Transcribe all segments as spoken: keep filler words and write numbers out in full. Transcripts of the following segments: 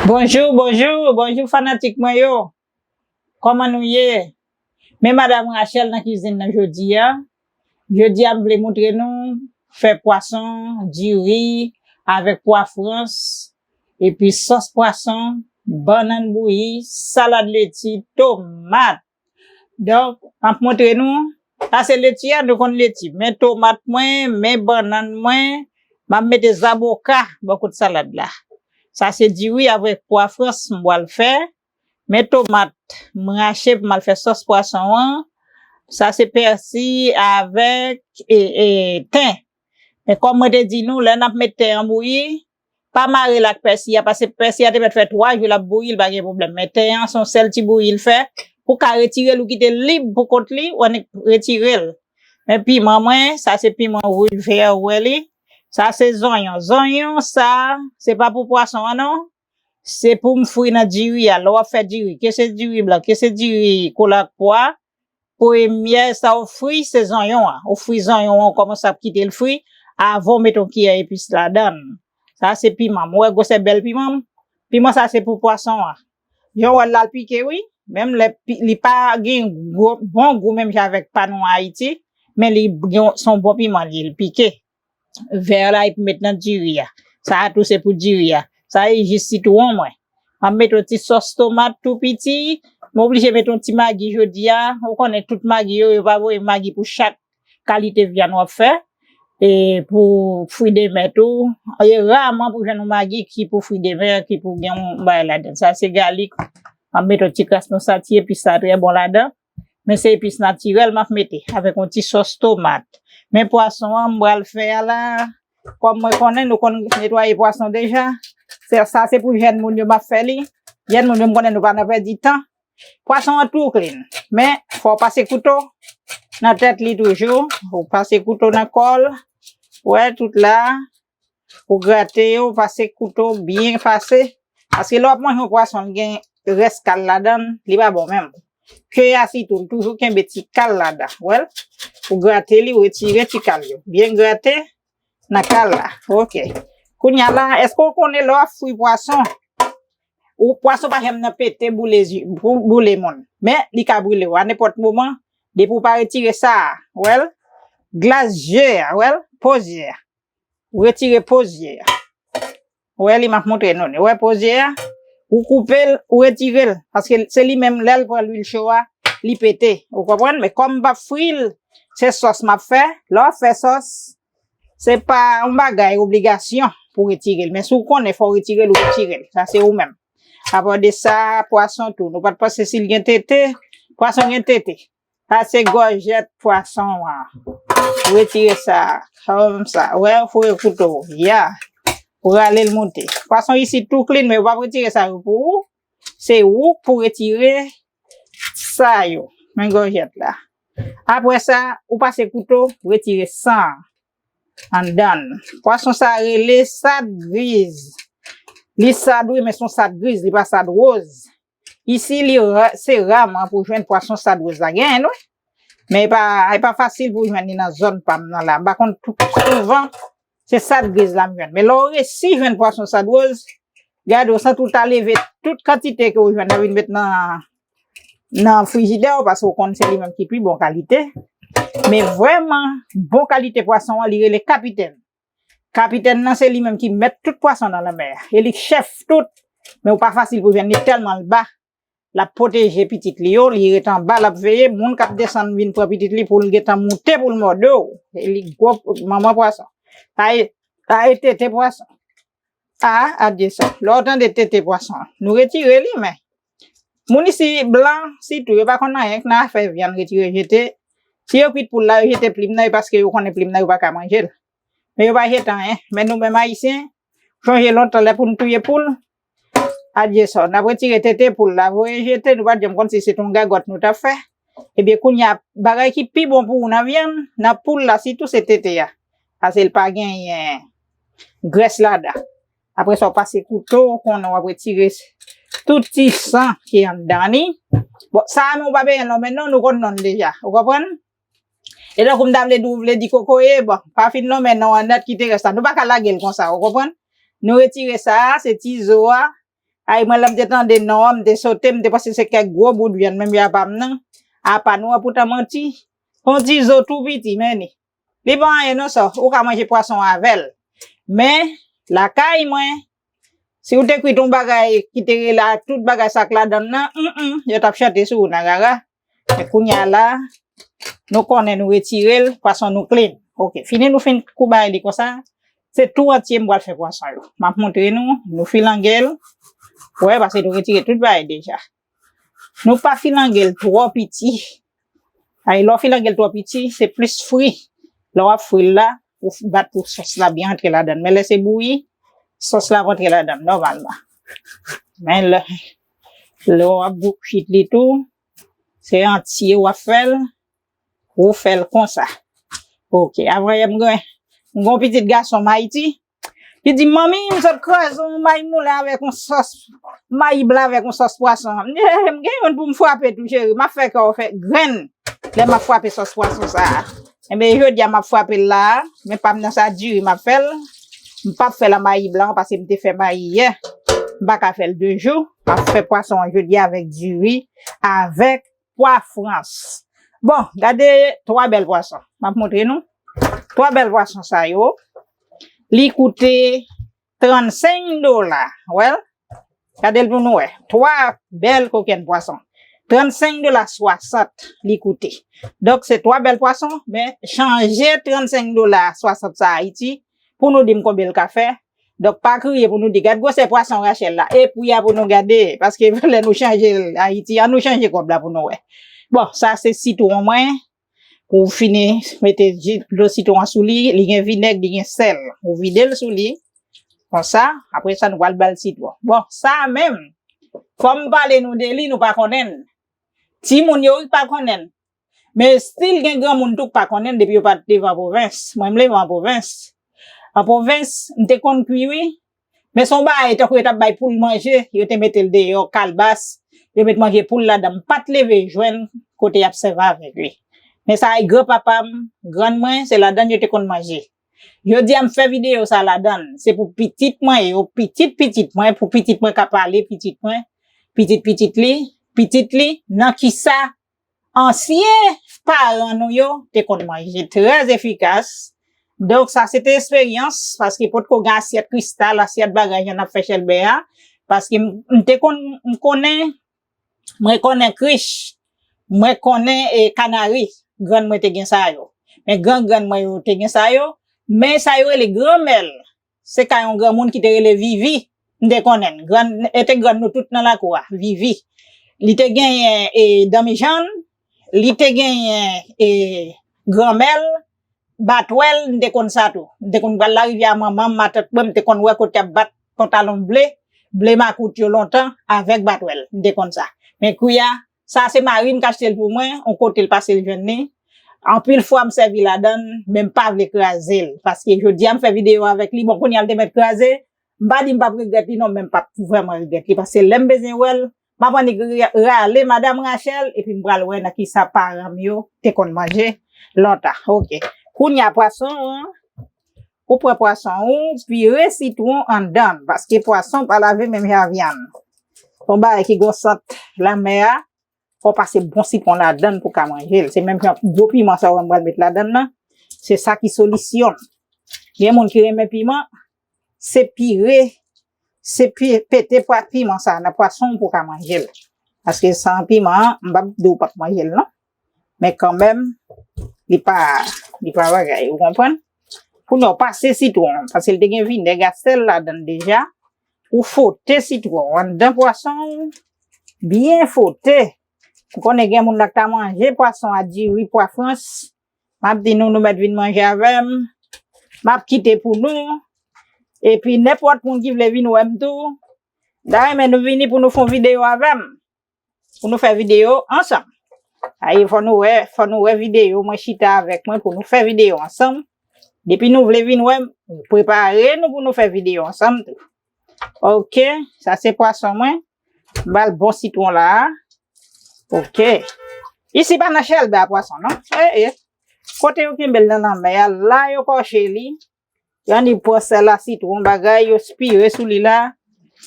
Bonjou, bonjou, bonjou fanatik mwen yo. Kòman nou ye? Men madanm Rachel nan kizin nan jodi a. Jodi a m vle moutre nou fè pwason, diri avèk pwa frans, epi sòs pwason, bannann bouyi, salad leti, tomat. Donk, m ap montre nou, sa se leti a, nou konn leti. Men tomat mwen, men bannann mwen, m ap mete zaboka bò kot salad la. Sa se diri avèk pwa frans m pral fè. Men tomat m rache pou m al fè sòs pwason an. Sa se pèsi avèk e, e, ten. Men kòm mwen te di nou, lè n ap met ten an bouyi, pa mare l ak pèsi a, paske pèsi a te mèt fè twa jou l ap bouyi, l pa gen pwoblèm. Men ten an, se yon sèl ti bouyi l fè. Pou ka retire l, ou kite l lib pou kont li, ou annik retire l. Men piman mwen, sa se piman wouj vè, ou wè li. Sa se zonyon. Zonyon sa, se pa pou pwason an non. Se pou m fri nan diri a. Lè w ap fè diri, ke se diri blan, ke se diri kola ak pwa, premye sa ou fri, se zonyon an. Ou fri zonyon an, ou kòmanse ap kite l fri, avan w mete yon kiyè epis ladan l. Sa se piman. M wè gwosè bèl piman m. Piman sa se pou pwason an. Jan w wè l la, l pike, wi. Menm lè pi- li pa gen gwo, bon gou menm jan avèk pa nou an Ayiti, men li gen, se yon bon piman li ye, l pike. Vè la, epi met nan diri a. Sa a tou se pou diri a. Sa e ji sitwon mwen. M ap mete yon ti sòs tomat tou piti. M oblije mete yon ti magi jodi a. Ou konnen tout magi yo, yo pa voye magi pou chak kalite vyann w ap fè. E pou fri de mè tou, e raman pou jwenn yon magi ki pou fri de mè, ki pou gen yon bagay ladan. Sa se galik. M ap mete yon ti kras nan sati, epi sa trè bon ladan. Men se epis natirèl m ap mete, avèk yon ti sòs tomat. Men pwason an m pral fè a la, kòm mwen konnen, nou konn netwaye pwason deja. Se, sa se pou jèn moun yo m ap fè li. Jèn moun yo m konnen nou pa nan pèdi tan. Pwason an tou klin. Men, fò w pase kouto nan tèt li toujou. Ou pase kouto nan kò l. Wè, tout la. Ou grate yo, pase kouto, byen pase. Paske lè w ap manje yon pwason, l gen rès kal ladan l, li pa bon menm. Ke a sitou, l toujou kenbe ti kal ladan. Wè l? Ou grate li, ou retire ti kal yo. Byen grate nan kal la. Ok. Kounye a la, èske w konnen lè w ap fri pwason, ou pwason pa janm nan pete boule, boule moun. Men, li ka brile w a nenpòt moman, depi w pa retire sa a. Wè l? Glas je a, wè l? Po je a. Ou retire po je a. Ou wè li, m ap montre nou li. Ou wè po je a? Ou koupe l, ou retire l. Paske se li menm, lè l pran lwil cho a, li pete. Ou konprann? Men kòm m p ap fri l, se sòs m ap fè. Lè w ap fè sòs, se pa yon bagay obligasyon pou w retire l. Men si w konnen fò w retire l, ou retire l. Sa se ou menm. Apa de sa, pwason tou. Nou pa t panse si l gen tete. Pwason gen tete. Sa se gòjèt pwason an. Retire sa. Kòm sa. Wè, foure kouto w. Ya. Ou rale l moute. Pwason isit tou klin, men ou p ap retire sa yo pou ou. Se ou k pou retire sa yo. Men gòjèt la. Apre sa, ou pase kouto, retire san an anndan l. Pwason sa rele sad griz. Li sad, wi, men se yon sad griz, li pa sad woz. Isi, li ra, se raman pou jwenn pwason sad woz la. Genyen, wi. Men e pa, e pa fasil pou jwenn li nan zòn pa m nan la. M pa konn tou souvan, se sad griz la m jwenn. Men lè w resi jwenn pwason sad woz, gade, w santi w ta leve tout kantite ke w jwenn nan vin met nan, nan frijidè w, paske w konn se li menm ki pi bon kalite. Men vrèman, bon kalite pwason an, li rele kapitèn. Kapitèn nan, se li menm ki mèt tout pwason nan lanmè a. E li k chèf tout. Men ou pa fasil pou jwenn li tèlman l ba. L ap pwoteje pitit li yo, li ret anba, l ap veye moun k ap desann vin pran pitit li pou l gentan moute pou l mòde w. E li gwo manman pwason. Sa e, sa e tete pwason. A, adye sa. Lè w tande tete pwason, nou retire li, men moun isi blan, sitou, yo pa konn anyen k nan afè vyann retire jete. Si yo kwit poul la, yo jete plim nan, e paske yo konnen plim nan, yo pa ka manje l. Men yo pa jete anyen. Men nou menm Ayisyen, chonje lontan lè pou n touye poul, adye sa. N ap retire tete poul la, voye jete, nou pa t janm konn si se t on gagòt nou t ap fè. Ebyen, kounye a, bagay ki pi bon pou ou nan vyann, nan poul la sitou, se tete a. Paske l pa genyen grès ladan. Apre sa, w pase kouto, w konnen w ap retire tout ti san ki anndan li. Bon, sa a, men w pa bezwen lonmen non, nou konn non l deja. Ou konprann? E tankou m ta vle di w vle di kokoye, bon, pa fin lonmen non an nèt, kite rès la. Nou pa ka lage l konsa, ou konprann? Nou retire sa a, se ti zo a, Ay, mwen, lè m te tande non an, m te sote, m te panse se kèk gwo bout vyann, menm ya pa m nan. Apa nou wè poutan manti. Yon ti zo tou piti, men ni. Li pa anyen non sa. Ou ka manje pwason avè l. Men, lakay mwen, si w te kwit yon bagay ki te rele ak tout bagay sa k ladan l nan, mm, mm, yo t ap chante sou ou nan rara. Men kounye a la, nou konnen nou retire l, pwason nou clean. Ok, fini nou fin koubay li konsa, se tou antye m pral fè pwason yo. M ap montre nou, nou filangè l. Wè, paske nou retire tout bagay deja. Nou pa filangè l twò piti. Ay, lè w filangè l twò piti, se plis fri. Lè w ap fri l la, ou f- bat pou sòs la byen antre ladan l. Men lè se bouyi, sòs la ap antre ladan l nòmalman. Men lè, lè w ap bouchit li tou, se antye w ap fè l, ou fè l konsa. Ok, avan yè m gen, m gen yon pitit gason m Ayiti, li di, "Manmi, m sot kraze yon mayi moulen avèk yon sòs, mayi blan avèk yon sòs pwason." M di, "Eh, m gen youn pou m frape tou, cheri, m ap fè kè w fè grenn lè m ap frape sòs pwason sa a." Enben, jodi a m ap frape l la a, men pa m nan sa diri m ap fè l. M p ap fè l an mayi blan paske m te fè mayi yè. M pa ka fè l de jou. M ap fè pwason an jodi a avèk diri, avèk pwa frans. Bon, gade twa bèl pwason. M ap montre nou. Twa bèl pwason sa yo, li koute trannsenk dola. Wè l? Gade l pou nou wè. Twa bèl kokenn pwason. Trannsenk dola swasant li koute. Donk, se twa bèl pwason, men chanje trannsenk dola swasant sa Ayiti pou nou di m konbyen l ka fè. Donk, pa kriye pou nou di, "Gad gwosè pwason Rachel la." E pri a pou nou gade, paske lè nou chanje l Ayiti, an nou chanje kòb la pou nou wè. Bon, sa se sitwon mwen. Ou fini mete ji dlo sitwon an sou li, li gen vinèg, li gen sèl. Ou vide l sou li. Konsa, apre sa, nou pral ba l sitwon. Bon, sa menm, fò m pale nou de li, nou pa konnen l. Timoun yo wi pa konnen l. Men still gen granmoun tou k pa konnen l depi yo pa t leve an pwovens. Mwen, m leve an pwovens. An pwovens, m te konn kwi wi. Men se yon bagay tankou yo t ap bay poul manje, yo te mete l deyò, kalbas, yo met manje poul ladan. M pa t leve jwenn kote y ap sèvi avèk li. Men sa e granpapa m, grann mwen, se ladan l yo te konn manje. Jodi a m fè videyo sa ladan l. Se pou pitit mwen yo, pitit pitit mwen, pou pitit mwen ka pale pitit mwen, pitit pitit li, pitit li, nan kisa ansyen paran nou yo te konn manje trè efikas. Donk, sa se te esperyans, paske potko gen asyèt kristal, asyèt bagay jan n ap fè chèlbè a. Paske m, m te konn, m konnen, mwen konnen krich, mwen konnen e kanari, grann mwen te gen sa yo. Men gran grann mwen yo te gen sa yo, men sa yo rele granmèl. Se ka yon granmoun ki te rele Vivi. M te konnen l. Grann, e te grann nou tout nan lakou a, Vivi. Li te genyen e danmijann, li te genyen e granmèl, batwèl, m te konn sa tou. M te konn pral larivyè a manman m, matant mwen, m te konn wè kote y ap bat pantalon ble, ble makout yo lontan, avèk batwèl. M te konn sa. Men kwi a, sa se mari m k achte l pou mwen, yon kote l pase l jwenn li. Anpil fwa m sèvi ladan l, men m pa vle kraze l. Paske jodi a m fè videyo avèk li, bon, kounye a l te mèt kraze. M pa di m p ap regrèt li non, men m p ap vrèman regrèt li. Paske lè m bezwen wè l, m ap annik ra- rale Madam Rachel, epi m pral wè nan kisa paran m yo te konn manje lontan. Ok. Kounye a pwason an, ou pran pwason ou, pire sitwon anndan l, paske pwason pa lave menm jan vyann. Yon bagay ki gon sant lanmè a, fò w pase bon sitwon ladan l pou w ka manje l. Se menm jan gwo piman sa w wè m pral met ladan l nan, se sa ki solisyon l. Gen moun ki renmen piman, se pire, se pi- pete pwa- piman sa nan pwason w pou w ka manje l. Paske san piman an, m p ap di w p ap manje l non. Men kanmenm, li pa, li pa bagay, ou konprann? Kounye a w pase sitwon, paske l te gen vinèg a sèl ladan l deja. Ou fote sitwon anndan pwason w, byen fote. Ou konnen gen moun la k ta manje pwason a diri, pwa frans. M ap di nou, nou mèt vin manje avè m. M ap kite pou nou. Epi nenpòt moun ki vle vin wè m tou, m ta renmen nou vini pou nou fè yon videyo avè m. Pou nou fè videyo ansanm. Ayi, fò nou wè, fò nou wè videyo, mwen chita avèk mwen pou nou fè videyo ansanm. Depi nou vle vin wè m, prepare nou pou nou fè videyo ansanm tou. Ok, sa se pwason mwen. M ba l bon sitwon la a. Ok. Isi pa nan chèlbè a pwason non. E, e. Kote yo kenbe l nan lanmè a, la yo kòche li. Yo annik pran sèl la, sitwon, bagay, yo pire sou li la.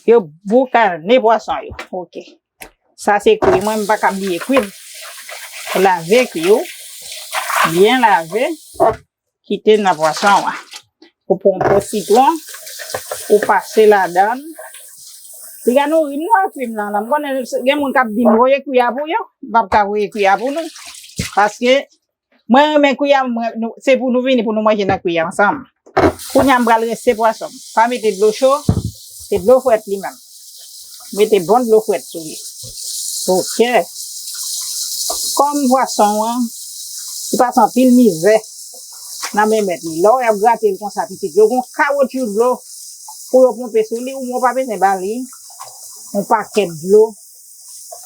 Yo boukannen pwason yo. Ok. Sa se kwi mwen, m pa ka bliye kwi m. Lave kwi w. Byen lave. Kite nan pwason an. Ou pran yon po sitwon, ou pase ladan. Piga nou ri m nan kwi m nan la. M konnen gen moun k ap di m voye kwi a pou yo. M p ap ka voye kwi a pou nou. Paske mwen renmen kwi a, mwen, nou, se pou nou vini pou nou manje nan kwi a ansanm. Kounye a m pral rense pwason m. Pa mete dlo cho, se dlo frèt li menm. Mete bon dlo frèt sou li. Ok. Kòm pwason an, li pase anpil mizè nan men mèt li. Lè w ap grate l konsa pitit, yo gon kawotchou dlo pou yo ponpe sou li, ou pa bezwen ba li yon pakèt dlo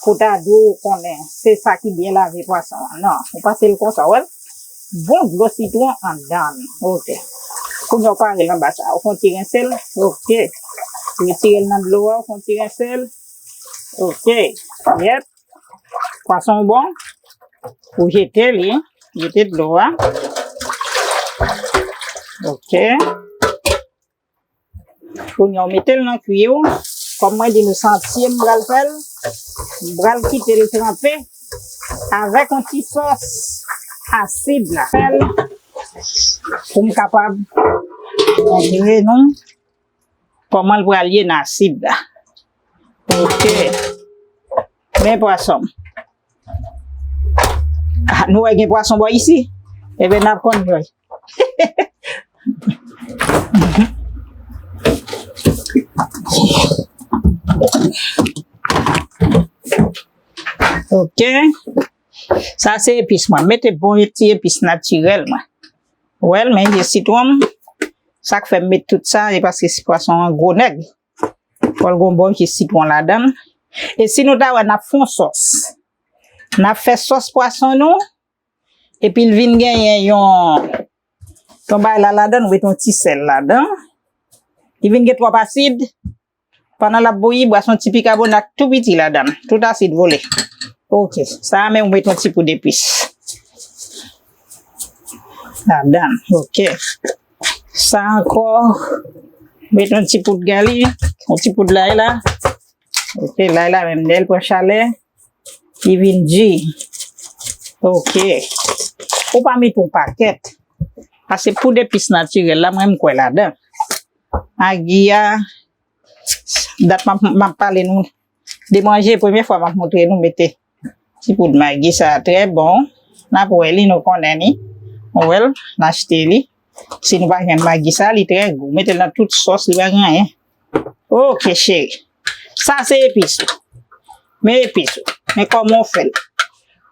pou ta di w konnen se sa ki byen lave pwason an. Non, ou pase l konsa, w wè l. Bon dlo sitwon anndan l. Ok. Kounye a w pare l anba sa. Ou fè yon ti rense l. Ok. Retire l nan dlo a, ou fè yon ti rense l. Ok. Yèp. Pwason w bon. Ou jete li. Jete dlo a. Ok. Kounye a w mete l nan kwi w. Kòm mwen di nou, se antye m pral fè l. M pral kite l tranpe avèk yon ti sòs asid la. Fè l pou m kapab montre nou kòman l pral ye nan asid la. Ok. Men pwason m. Ah, nou wè gen pwason bò isi? Ebyen, n ap konn jwe. Ok. Sa se epis mwen. Mete bon ti epis natirèl mwen. Wè l, men je sitwon m. Sa k fè m met tout sa, se paske si pwason an gwo nèg. Fò l gon bon je sitwon ladan l. E si nou ta wè, n ap fè yon sòs. N ap fè sòs pwason nou. Epi l vin genyen yon, yon bagay la ladan, ou met yon ti sèl ladan. Li vin gen twòp asid. Pandan l ap bouyi, bwase yon ti bikabonat tou piti ladan. Tout asid vole. Ok, sa a menm ou met yon ti poud epis ladan. Ok. Sa ankò, met yon ti poud gali, yon ti poud lay la. Ok, lay la menm lè l pran chalè, li vin di. Ok. Ou pa met yon pakèt. Paske poud epis natirèl la, mwen m kwè ladan. Magi a, dat m ap, m ap pale nou de manje, premye fwa m ap montre nou mete ti poud magi sa a, trè bon. N ap wè li, nou konnen li. Nou wè l, n achte li. Si nou pa jwenn magi sa, li trè gou. Mete l nan tout sòs, li pa gen anyen. Ok, cheri. Sa se epis ou. Men epis ou. Men kòman w fè l.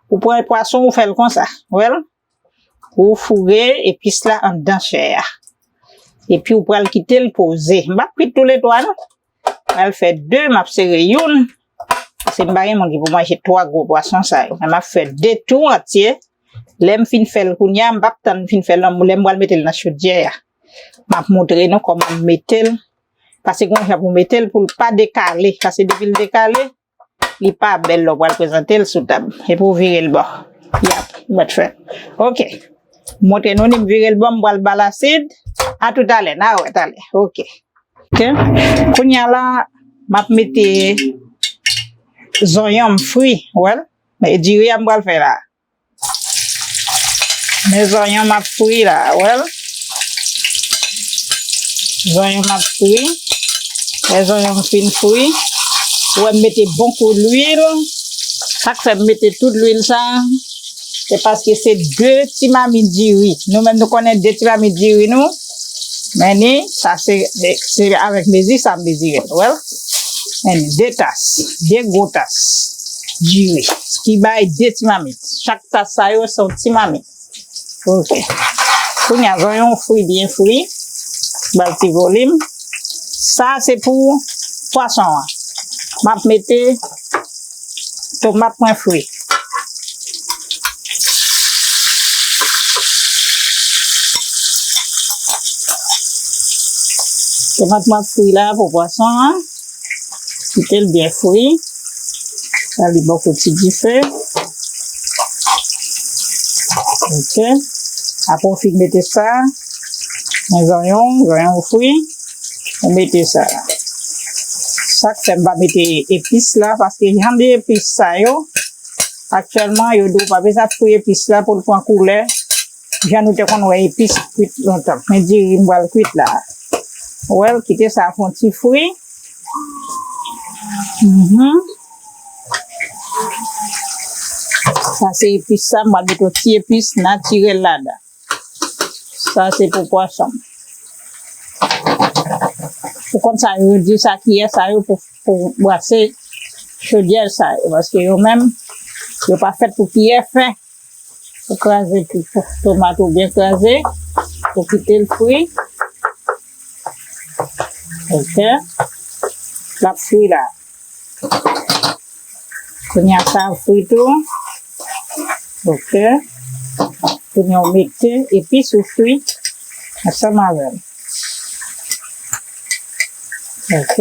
Ou pran pwason, ou fè l konsa. Ou wè l? Ou foure epis la anndan chè a. Epi ou pral kite l poze. M p ap kwit toulètwa non. M pral fè de, m ap sere youn. Paske m pa gen moun ki pou manje twa gwo pwason sa yo. Men m ap fè de tou antye. Lè m fin fè l kounye a, m p ap tann m fin fè l non, lè m pral mete l nan chodyè a. M ap montre nou kòman m mete l. Paske gon jan pou mete l pou l pa dekale. Paske depi l dekale, li pa bèl lè w pral prezante l sou tab. Epi w vire l bò. Yap, mèt fè. Ok. Montre nou ni m vire l bò, m pral ba l asid. A toutalè, n a wè talè. Ok. Ok. Kounye a la, m ap mete zonyon m fri. Wè l? Men diri a m pral fè la. Men zonyon m ap fri la, wè l? Zonyon m ap fri. Lè zonyon m fin fri, ou wè m mete bon kou lwil. Sa k fè m mete tout lwil sa, se paske se de ti mamit diri. Nou menm nou konnen de ti mamit diri nou. Men ni, sa se, se avèk mezi sa m mezire l, wè l? Men ni, de tas, de gwo tas diri. Ki bay de ti mamit. Chak tas sa yo se yon ti mamit. Ok. Kounye a, zonyon fri, byen fri. Ba l ti volim. Sa se pou pwason an. M ap mete tomat mwen fri. Tomat mwen fri la pou pwason an. Kite l byen fri. Sa li bò kote dife. Ok. Apre w fin mete sa, men zonyon, zonyon fri, ou mete sa. Sa k fè m pa mete epis la, paske jan de epis sa yo, aktyèlman, yo di w pa bezwen ap fri epis la pou l pran koulè, jan nou te konn wè epis kwit lontan. Men diri m pral kwit la. Ou wè l, kite sa fè yon ti fri. Mhm. Sa se epis sa, m pral mete yon ti epis natirèl ladan. Sa se pou pwason. Ou konn sa yo di sa kiyè sa yo pou, pou brase chodyè sa yo, paske yo menm, yo pa fèt pou kiyè fen. Ou kraze tou, tomat ou byen kraze, ou kite l fri. Ok. L ap fri la. Kounye a sa ap fri tou. Ok. Kounye a ou mete epis ou fri ansanm avè l. Ok.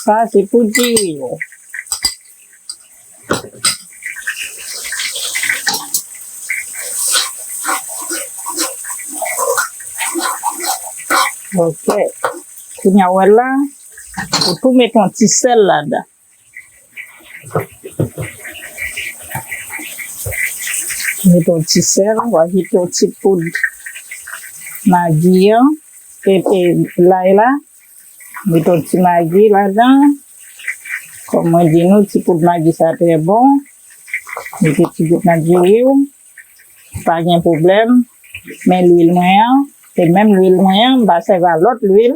Sa se pou diri yo. Ok. Kounye a w wè la, ou tou mete yon ti sèl ladan. Mete yon ti sèl, w ajoute yon ti poud magi an, e, e lay la. Mete yon ti magi ladan. Kòm mwen di nou, ti poud magi sa trè bon. Mete ti gout nan diri w. Pa gen pwoblèm. Men lwil mwen an, se menm lwil mwen an, m pa sèvi a lòt lwil.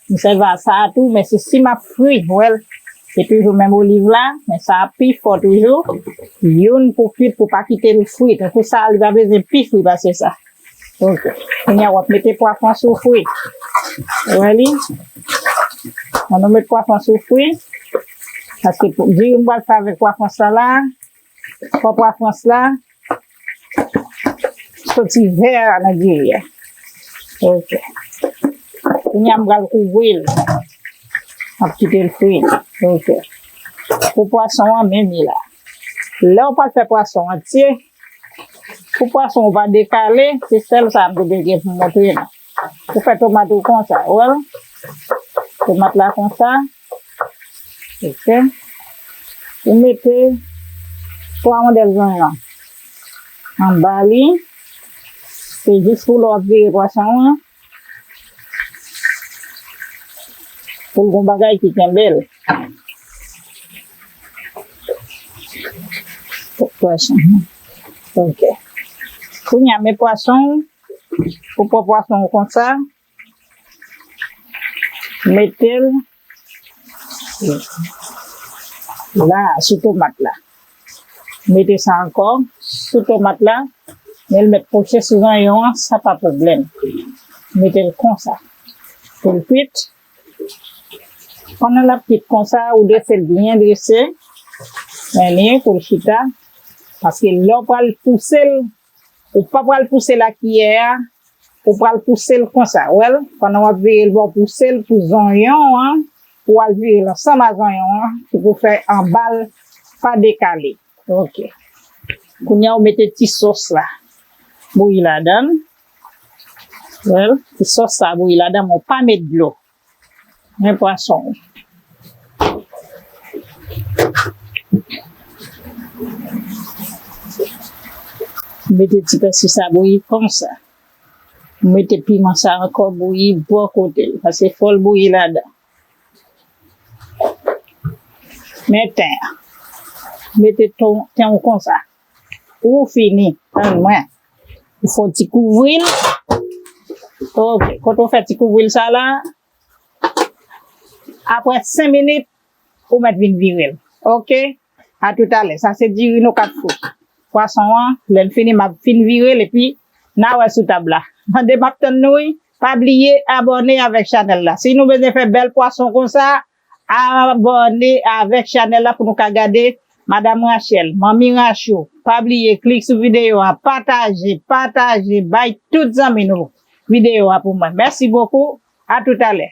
M sèvi a sa a tou, men se si m ap fri, w wè l. Se toujou menm oliv la, men sa a pi fò toujou. Youn pou kwit, pou pa kite l fri. Tankou sa a, li pa bezwen pi fri pase sa. Ok. Kounye a, w ap mete pwa Frans ou fri. Ou wè li? Ann nou met pwa Frans ou fri. Paske pou, diri m pral fè avèk pwa Frans la la, fò pwa Frans la soti vè nan diri a. Ok. Kounye a, m pral kouvri l. M ap kite l fri. Ok. Pou pwason an, menm li la. Lè w pral fè pwason antye, pou pwason w pa dekale, se sèl sa m te gen pou montre nou. Ou fè tomat ou konsa, ou wè? Tomat la konsa. Ok. Ou mete twa wondèl zonyon anba li. Se jis pou lè w ap vire pwason an, pou l gon bagay ki kenbe l. Pwason. Ok. Kounye a, men pwason ou, ou pran pwason ou konsa, mete l la, sou tomat la. Mete sa ankò sou tomat la, men l mèt pwoche sou zonyon an, sa pa pwoblèm. Mete l konsa. Pou l kwit. Pandan l ap kwit konsa, ou drese l byen drese. Men li pou l chita. Paske lè w pral pouse l, ou pa pral pouse l ak kiyè a, ou pral pouse l konsa, w wè l? Pandan w ap vire l, w ap pouse l pou zonyon an, pou w al vire l ansanm a zonyon an, ki pou fè anba l pa dekale. Ok. Kounye a, ou mete ti sòs la bouyi ladan l. W wè l? Ti sòs sa bouyi ladan, men w pa met dlo. Men pwason ou. Mete ti pèsi sa bouyi konsa. Mete piman sa ankò bouyi bò kote l, paske fò l bouyi ladan. Men ten an. Mete ton, ten ou konsa. Ou fini, tann mwen. Ou fè yon ti kouvri l. Ok, kote w fè ti kouvri l sa la, apre senk minit, ou mèt vin vire l. Ok? A toutalè. Sa se diri nou k ap fri. Pwason an, lè n fini, m ap fin vire l epi n a wè sou tab la. Mande m ap tann nou, wi. Pa bliye abòne avèk chanèl la. Si nou bezwen fè bèl pwason konsa, abòne avèk chanèl la pou nou ka gade Madam Rachel, Manmi Rachou. Pa bliye klik sou videyo a, pataje, pataje, bay tout zanmi nou videyo a pou mwen. Mèsi bokou. A toutalè.